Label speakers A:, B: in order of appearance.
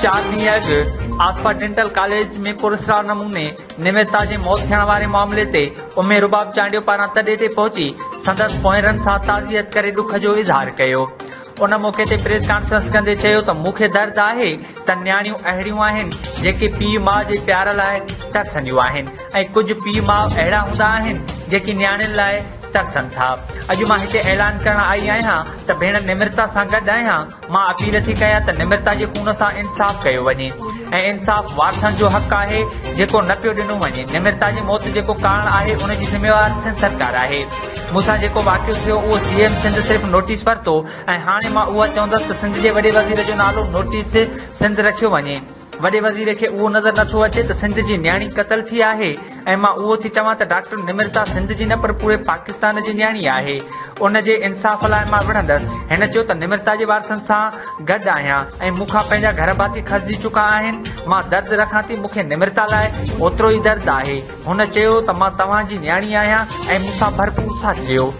A: چار ڏينهن اڳ آصفه ڊينٽل ڪاليج ۾ پراسرار نموني نمرتا جي موت ٿيڻ واري معاملي تي ام رباب چانڊيو پاران تڏي تي پهچي سندس پوئينرن سان تعزيت ڪري ڏک جو اظهار ڪيو. ان موقعي تي پريس ڪانفرنس ڪندي چيو ته مون کي درد آهي ته نياڻيون اهڙيون آهن جيڪي پيء ماء جي پيار لاء ترسنديون آهن ۽ ڪجهه پيء ماء اهڙا هوندا آهن جيڪي نياڻين لاء ترسن ٿا. اڄ مان هتي اعلان ڪرڻ آئي آهيان ته ڀيڻ نمرتا سان گڏ آهيان. مان اپيل ٿي ڪيان ته نمرتا جي خون سان انصاف ڪيو وڃي ۽ انصاف وارثن جو حق آهي جيڪو نه پيو ڏنو وڃي. نمرتا جي موت جيڪو ڪارڻ آهي ان جي ذميوار سنڌ سرڪار آهي. مون سان جيڪو واقعو ٿيو اهو سي ايم سنڌ صرف نوٽيس ورتو ۽ هاڻي مان اها چوندس ته سنڌ جي وڏي وزير جو نالو نوٽيس سنڌ رکيو وڃي. وڏي وزير کي اهو نظر نٿو اچي ته سنڌ جي نياڻي قتل ٿي آهي ۽ مان اهو ٿي چوان ته ڊاڪٽر نمرتا سنڌ جي نه پر پوري پاڪستان جي نياڻي آهي ان جي انصاف لاء مان وڙهندس. هن چيو ته نمرتا جي وارثن سان گڏ آهيان ۽ مون کان پنهنجا گهر ڀاتي کسجي چڪا آهن مان درد رکان ٿي مون کي نمرتا لاء اوترو ئي درد آهي. هن چيو ته مان توهان جي نياڻي آهيان ۽ مون سان ڀرپور ساٿ ڏيو.